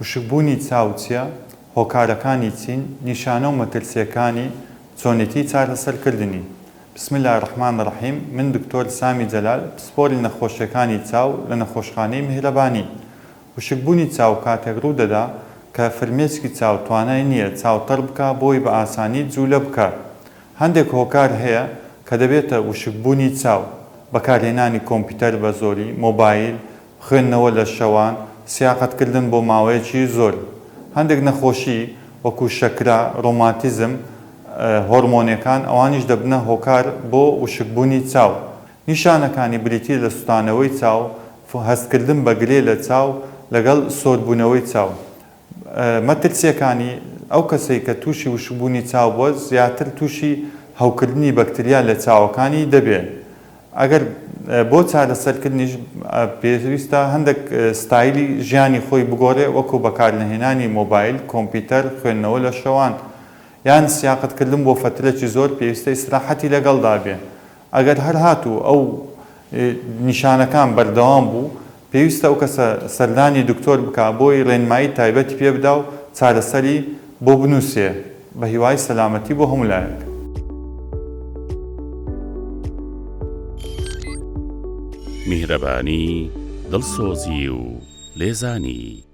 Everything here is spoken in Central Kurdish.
وشکبوونی چاو چییە؟ هۆکارەکانی چین؟ نیشانە و مەترسییەکانی، چۆنێتی چارەسەرکردنی؟ بسم اللە الرحمن الرحیم من دکتۆر سامی جەلال پسپۆری نەخۆشیەکانی چاو لە نەخۆشخانەی میهرەبانی. وشکبوونی چاو کاتێک ڕوودەدا کە فرمێسکی چاو توانای نییە چاو تەڕ بکا بۆی بە ئاسانی جولە بکات. هەندێک هۆکار هەیە کە دەبێتە وشکبوونی چاو، بەکارهێنانی کۆمپیوتەر بە زۆری، مۆبایل، خوێندنەوە لە شەوان، سیاقەتکردن بۆ ماوەیەکی زۆر. هەندێک نەخۆشی وەکو شەکرە، ڕۆماتیزم، هۆرمۆنەکان ئەوانیش دەبنە هۆکار بۆ وشکبوونی چاو. نیشانەکانی بریتییە لە سوتانەوەی چاو، هەستکردن بە گرێ لە چاو لەگەڵ سۆربوونەوەی چاو. مەترسییەکانی، ئەو کەسەی کە تووشی وشکبوونی چاو بووە زیاتر تووشی هەوکردنی بەکتریا لە چاوەکانی دەبێ. ئەگەر بۆ چارەسەرکردنیش پێویستە هەندێک ستایلی ژیانی خۆی بگۆرێ وەکو بەکارنەهێنانی مۆبایل، کۆمپیوتەر، خوێندنەوە لە شەوان یان سیاقەتکردن بۆ فەترەکی زۆر پێویستە ئیسراحەتی لەگەڵدا بێ. ئەگەر هەر هاتوو ئەو نیشانەکان بەردەوام بوو پێویستە ئەو کەسە سەردانی دکتۆر بکا بۆی ڕێنمایی تایبەتی پێ بدا و چارەسەری بۆ بنووسێ بە هیوای سەلامەتی بۆ هەموو لایەک. میهرەبانی، دڵسۆزی و لێزانی.